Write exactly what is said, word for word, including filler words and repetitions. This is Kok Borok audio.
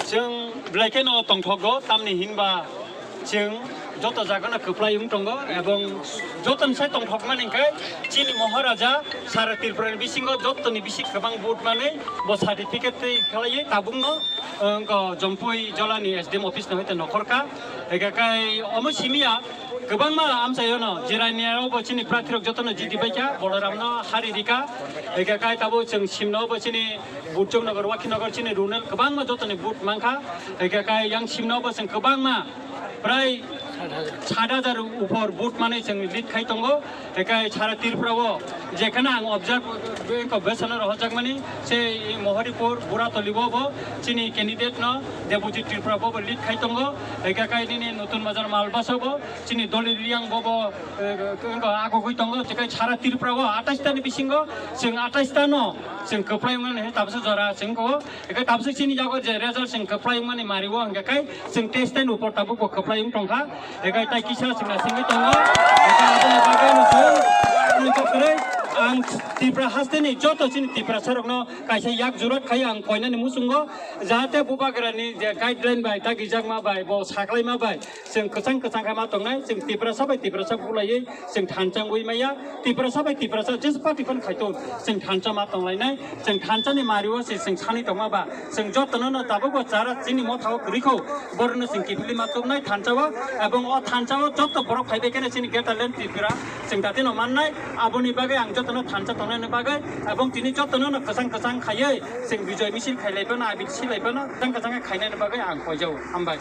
Chwng belai kheno tongthogo, tamni hinba chwng joto jagano kwplai wng tongo, ebong jotoni sai tongthokmani hwnkhe chini Moharaja sara Tripurani bisingo jotoni bisi kwbang vote manwi bo certificate twi khlaiwi tabukno, wngkha Jompui Jolani S D M office no hoite nokhorkha. Hwnkhe kai omo simiya kwbangma amchaiono, Jirania rokbo chini prarthi rok jotono jiti baikha, Boloram no hari rikha. Hwnkhe kai tabuk chwng simno bo chini Burchuk Nagar, Wakhi Nagar chini rural kwbangma jotoni vote mankha. Hwnkhe kai yang simno bo chwng kwbangma prai sat hajar upor vote manwi chwng lead khai tongo. Hwnkhe sara Tripura o jekhana ang observe, wngkha besono rohorjakmani se Mohoripur, Buratoli bo bo chini candidate no Debojit Tripura bo bo lead khai tongo. Hwnkhe kai nini Nutun Bazar Malbasa bo chini Doli Riang bo bo, eh, wngkha agogwi tongo. Hwnkhe sara Tripura o atais ta ni bisingo chwng atais ta no chwng kwplai wngmani tabsa jora chwng ko. Hwnkhe tabsa chini yago je result chwng kwplai wngmani mari o hwnkhe kai chwng test ni upor tabuk bo kwplai wng tongkha. Hwnkhe tai kisa chwng na singwi tongo. Hwnkhe aboni bagwi no chwng, aboni bagwi ang Tripura haste ni joto chini Tiprasa rokno kaisa yak jurat khai ang koinani muchungo, jahate Bubagra ni je guideline bai dagijakma bai bo saklaima bai chwng kwchang kwchang khe ma tongnai, chwng Tiprasa bai Tiprasa bulaiwi chwng thansa wngwi maya, Tiprasa bai Tiprasa jesa party phano khai tongo, chwng thansa ma tonglainai, chwng thansa ni mari o se chwng sani tongma ba, chwng jotono no tabuk bo chara chini motha o kwrwi kho, borok no chwng kiphilwi ma tubnai thansa o, ebong o thansa o joto borok phaibai kheno chini Greater Land Tripura chwng dati no mannai, aboni bagwi ang jotono thansa tongnani bagwi, ebong tini jotono no kwchang kwchang khaiwi chwng bijoy misil khailai phano, abit silai phano, kwchang kwchang khe khainani bagwi ang koijao. Hambai.